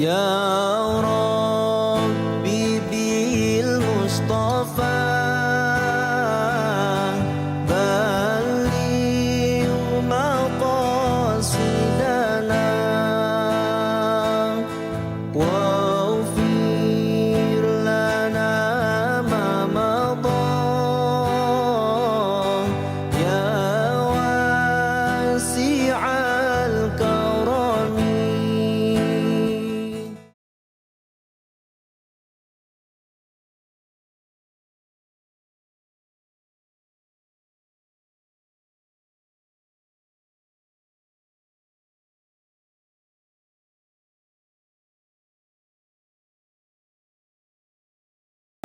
يا ربي بالمصطفى بلغ مقاصدنا واغفر لنا ما مضى يا واسع الكرم.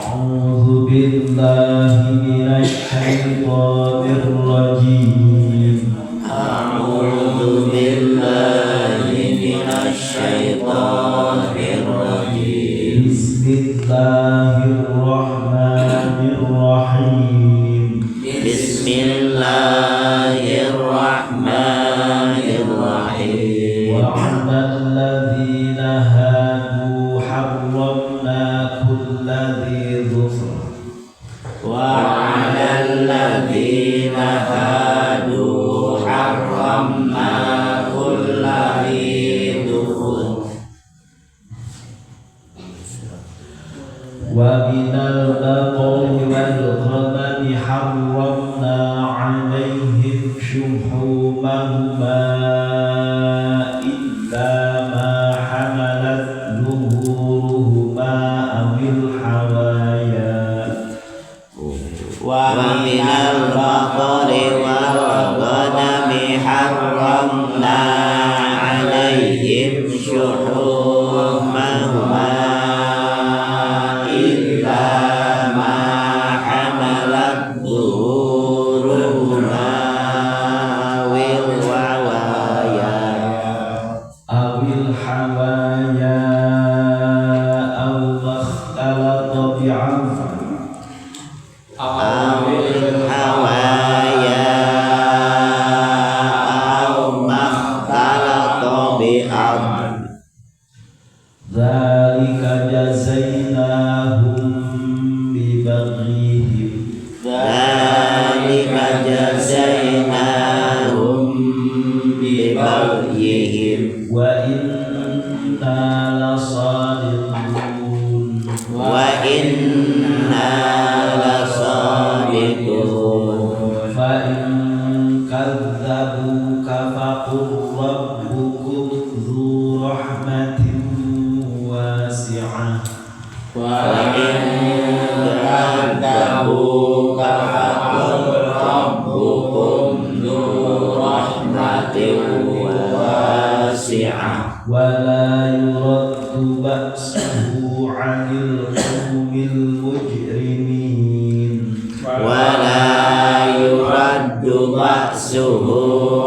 أعوذ بالله من الشيطان الرجيم. أعوذ بالله من الشيطان الرجيم. بسم الله الرحمن الرحيم. بسم الله الرحمن الرحيم. وعلى الذين هادوا حرمنا كل ذي ظفر. وعلى الذين هادوا حرمنا كل ذي ظفر. ومن البقر والغنم حرمنا عليهم شحومهما إلا ما حملت ظهورهما أو الحوايا. ومن البقر والغنم حرمنا عليهم شحومهما إلا ما حملت ظهورهما أو الحوايا أو الحوايا أو ما اختلط بعظم أو الحوايا أو ما اختلط بعظم. ذلك جزيناهم ببغيهم. ذلك جزيناهم ببغيهم. وإنا لصادقون. وإنا لصادقون. فإن كذبوك فقل ربكم ذو رحمة واسعة. وإن كذبوك فقل ربكم ذو رحمة واسعة. ولا يرد بأسه عن القوم المجرمين. ولا يرد بأسه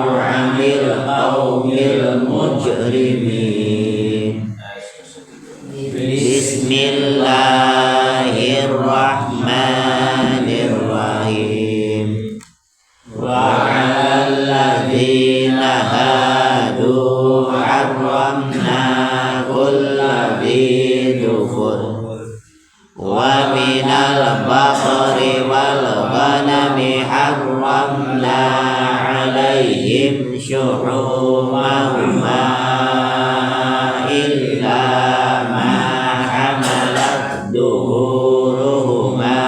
عن القوم المجرمين. بسم الله الرحمن الرحيم. وعلى الذين هادوا حرمنا كل ذي ظفر. ومن البقر والغنم حرمنا عليهم شحومهما إلا ما حملت ظهورهما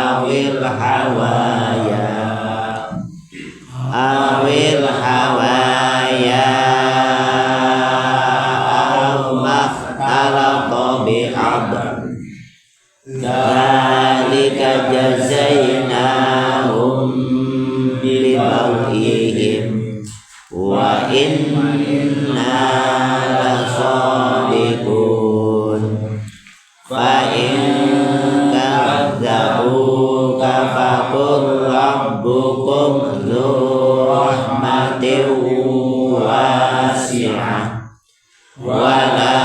أو الحوايا أو الحوايا أو ما اختلط بعظم. ذلك جزيناهم ببغيهم وإنا لصادقون. فإن كذبوك فقل ربكم ذو رحمة واسعة ولا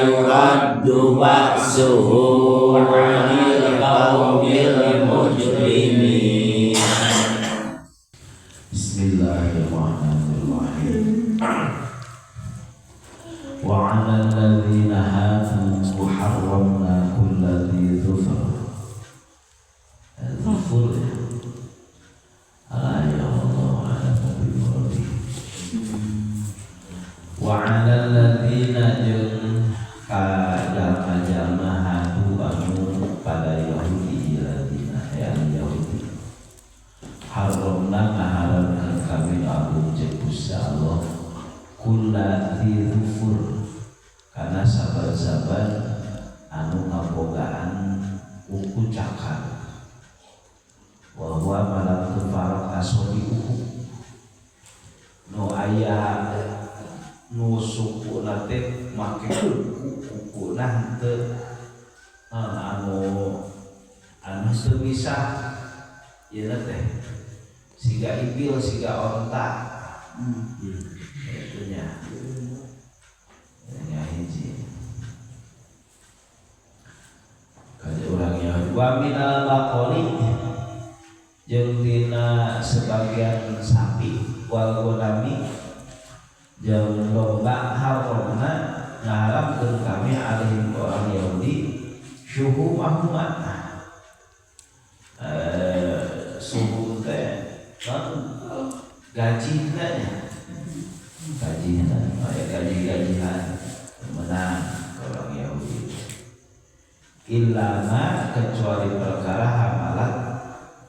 يرد بأسه عن القوم المجرمين. بسم الله الرحمن الرحيم. وعلى Wa 'alal ladzina hadu harramna kulla dzi dzufr. Dzufur ala ya Allah ala bi muradi. Wa 'alal ladzina jeung ka jalma-jalma hadu anu pada Yahudi ladzina ya Yahudi. Haramna ngaharamkeun kami agung jeung Gusti Allah kulla dzi dzufur kana saban-saban anu ngabogaan kuku cakar wa huwa malam tufaraq asabiuhu nu aya nu sukuna teh make kuku-kukuna henteu anu anu teu bisa ieu teh siga ibil siga onta itu nya nya hiji kaje urang Yahudi wa minal baqari jeung tina sebagian sapi wal ghanami jeung domba haramna ngaharamkeun kami alaihim orang Yahudi syuhumahuma suhu teh gajihna nya gajihna aya gaji-gajihan menang orang Yahudi illama kecuali perkara hamalat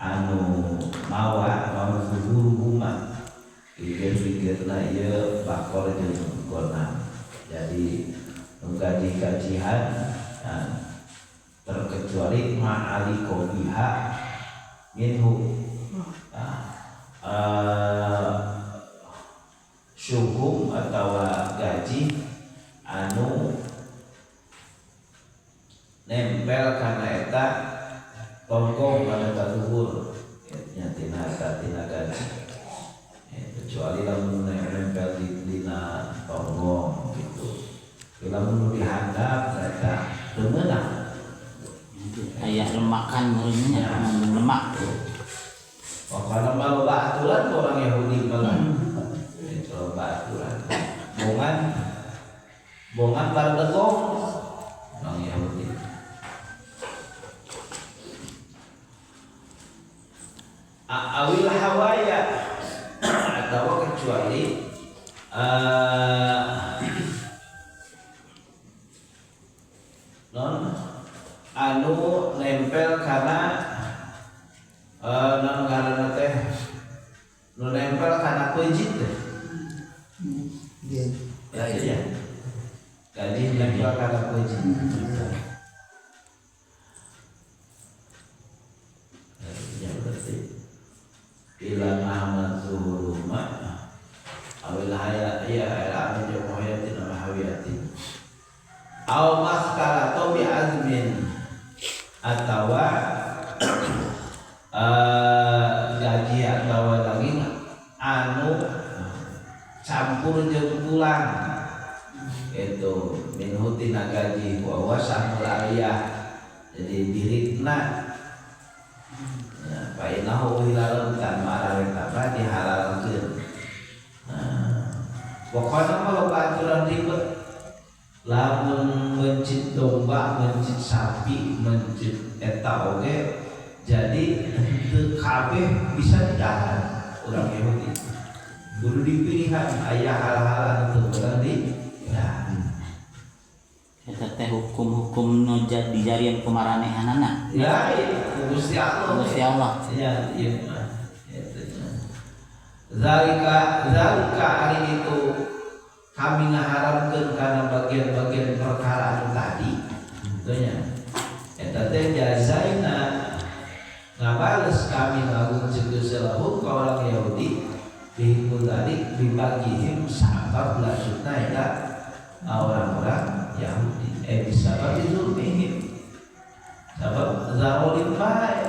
anu mawa mau zuhuruhuma pikir-pikirna ieu bakor jeung gonam jadi gaji-gajihan nah, terkecuali ma'ali kobiha minhu nah, syuhum atau gaji anu nempel karena eta tongkong pada taduhur nya tina eta tina gaji ya, kecuali lamun nempel di tina tonggong gitu lamun dihandap eta teu meunang aya lemakan meureunnya ya. Lemak pokoknya mah loba aturan orang Yahudi malah loba aturan bongan bongan bardegong orang Yahudi awil hawaya atau kecuali non anu nempel karena non karena teh nu nempel karena pejit teh ya ya gaji nempel karena pejit ya berarti ila Muhammad zuhuruma awil haya ya ila jamuhiyatin wa hawiyatin aw makhtalatu bi azmin atawa gaji atawa daging anu campur jeung tulang itu minhu tina gaji wa huwa sahmul aliyah jadi diritna ya fa innahu hilalun tan ma'arif apa dihalalkeun. Nah, pokoknya kalau aturan ribet lamun mencit domba, mencit sapi, mencit eta oge jadi teu kabeh bisa didahar urang Yahudi. Kudu dipilihan aya hal-hal anu teu meunang didahar. Eta teh hukum-hukum nu dijarian ku maranehanana. Ya, ku Gusti Allah. Gusti Allah. Ya, ieu mah. Zalika zalika ari itu kami ngaharamkeun kana bagian-bagian perkara anu tadi. Kitu nya. Eta teh jazaina ngabales kami ngagung ceuk lahum ka orang Yahudi bihim dzalik bibagihim sabab lasutna eta orang-orang Yahudi bisabab zulmihim sabab zalim bae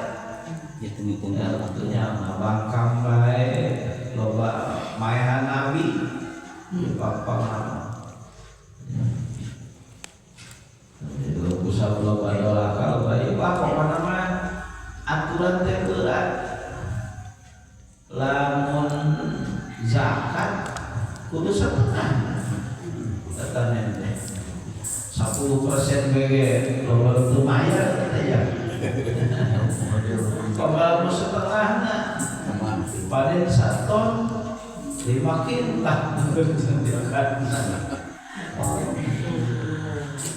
ya teu tentunya ngabangkang bae loba maehan nabi dipapang jadi kusab loba dolaka loba ieu pokona mah aturan teh berat lamun zakat kudu setengah tatanen teh 40% BG loba teu mayar kita ya. Kalau setengahna panen 1 ton 5 kintal.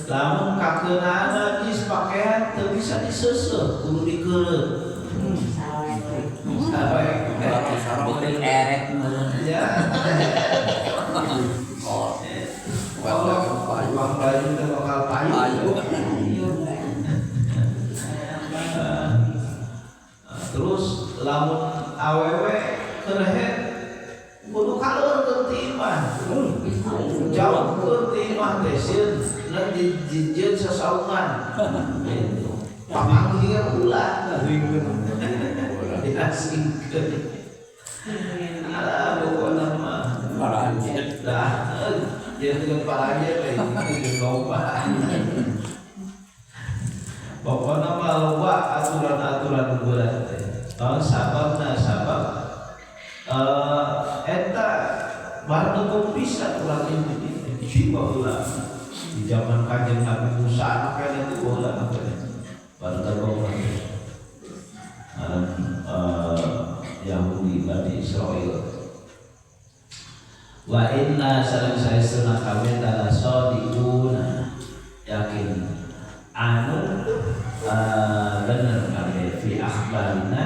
Lamun kakeunaan najis pakaian teu bisa diseuseuh kudu dikeureuh. Sawe. Beuteung eret meureun. Ya. Oh. Bang baju teh bakal payu. Terus lamun awewe keur head kudu kaleur ti imah. Jauh ti imah teh sieun nanti dijieun sasaungan. Papanggih ulah. Diasingkeun. Alah pokona mah. Parajet. Lah, ya dengan parajet teh itu loba. Pokona mah loba aturan-aturan bulan teh. Naon sababna sabab eta baru bisa urang ini jiwa ulah di zaman Kanjeng Nabi Musa anak itu ulah baru terbawa Yahudi Bani Israel. Wa inna sareng saestuna kami tala sadiquna yakin anu bener kami fi akhbarina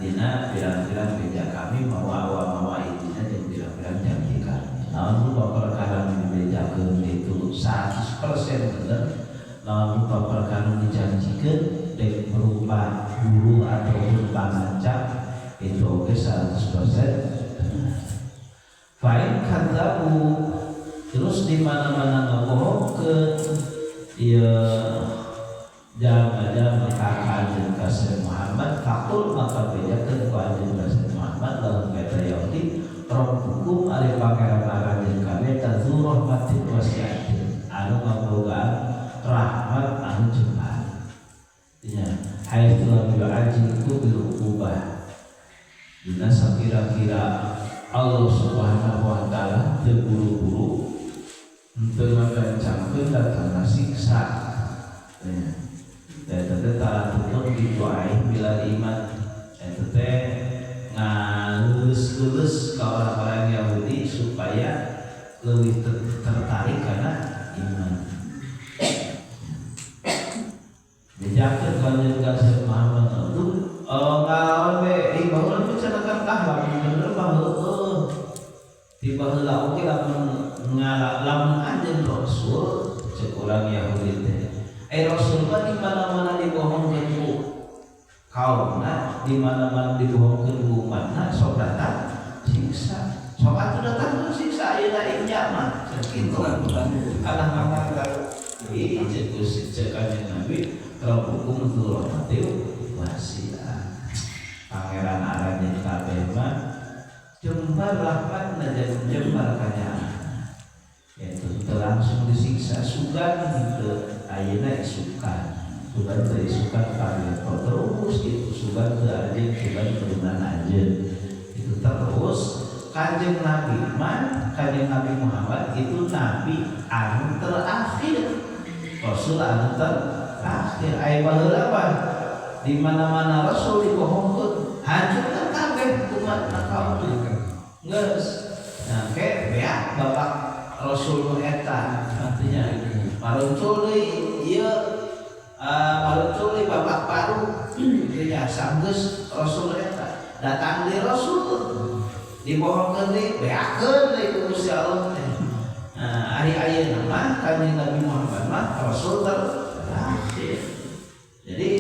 dina pirang-pirang beja kami mawa mawa idina jeung pirang-pirang janji kami. Naon rupa perkara nu dibejakeun itu 100% bener. Naon rupa perkara nu dijanjikeun dek berupa guru ataupun pangancap itu oke 100% bener. Fa'in kadzabu terus di mana-mana ngabohongkeun ieu jalma-jalma ka Kanjeng Kasih Muhammad fakul maka bejakeun ku Kanjeng Kasih Muhammad lamun kata Yahudi rabbukum ari pangeran Kanjeng kabeh tazu rahmatin wasiatin anu ngabogaan rahmat anu jembar nya haitsu lam yu'ajilku bil uqubah dina sakira-kira Allah Subhanahu wa taala teu buru-buru henteu ngagancangkeun datangna siksa. Eta teh talatutun didoain bila iman. Eta teh ngaleuleus-leuleus ka orang-orang Yahudi supaya leuwih tertarik karena iman. Dijakeun kanjeng Kasih Muhammad itu ngalawan we di baheula mah cenah kan ah lamun bener mah heueuh. Di baheula oge lamun lamun anjeun Rasul cek urang Yahudi teh. Rasul mah di mana-mana dibohongkeun ku kaumna, di mana-mana dibohongkeun ku umatna sok datang siksa. Sok atuh datang ku siksa ayeuna ieu mah kitu. Alah mangga ieu cek cek kanjeng Nabi rabbukum dzul rahmatil wasi'ah. Pangeran aranjeun kabeh mah jembar rahmatna jeung jembar kanyaahna. Yaitu langsung disiksa sugan henteu ayeuna isukan. Sugan teu isukan kabeh terus gitu sugan teu anjeun sugan turunan anjeun. Itu terus Kanjeng Nabi mah Kanjeng Nabi Muhammad itu nabi anu terakhir. Rasul anu terakhir. Aya baheula mah di mana-mana rasul dibohongkeun, hancurkan kabeh umatna kaum. Geus. Nah, ke beak bapak Rasul nu eta artinya maruncul deui ieu maruncul deui bapak baru artinya sanggeus Rasul eta datang deui Rasul dibohongkeun deui beakeun deui ku Gusti Allah teh. Nah, ari ayeuna mah Kanjeng Nabi Muhammad mah Rasul terakhir. Jadi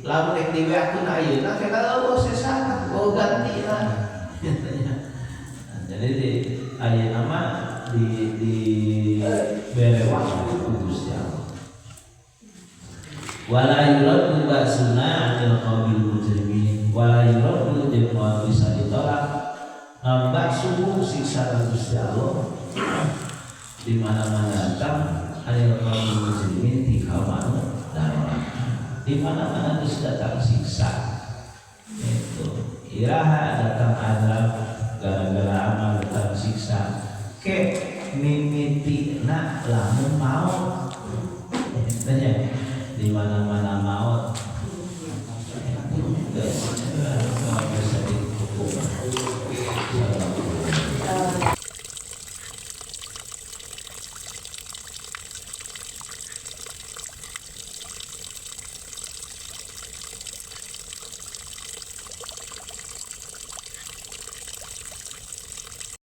lamun rek dibeakeun ayeuna kita eueuh sesana eueuh gantina. Jadi di ayeuna mah di bere waktu ku Gusti Allah. Wala yuraddu ba'suna 'anil qaumil mujrimin. Wala yuraddu jeung moal bisa ditolak nambah suhu siksa Gusti Allah di mana-mana datang 'anil qaumil mujrimin di kaum anu daroraka. Di mana-mana geus datang siksa. Itu iraha datang azab gara-gara amal datang siksa. Ke mimitina lamun mau Tanya di mana-mana maut.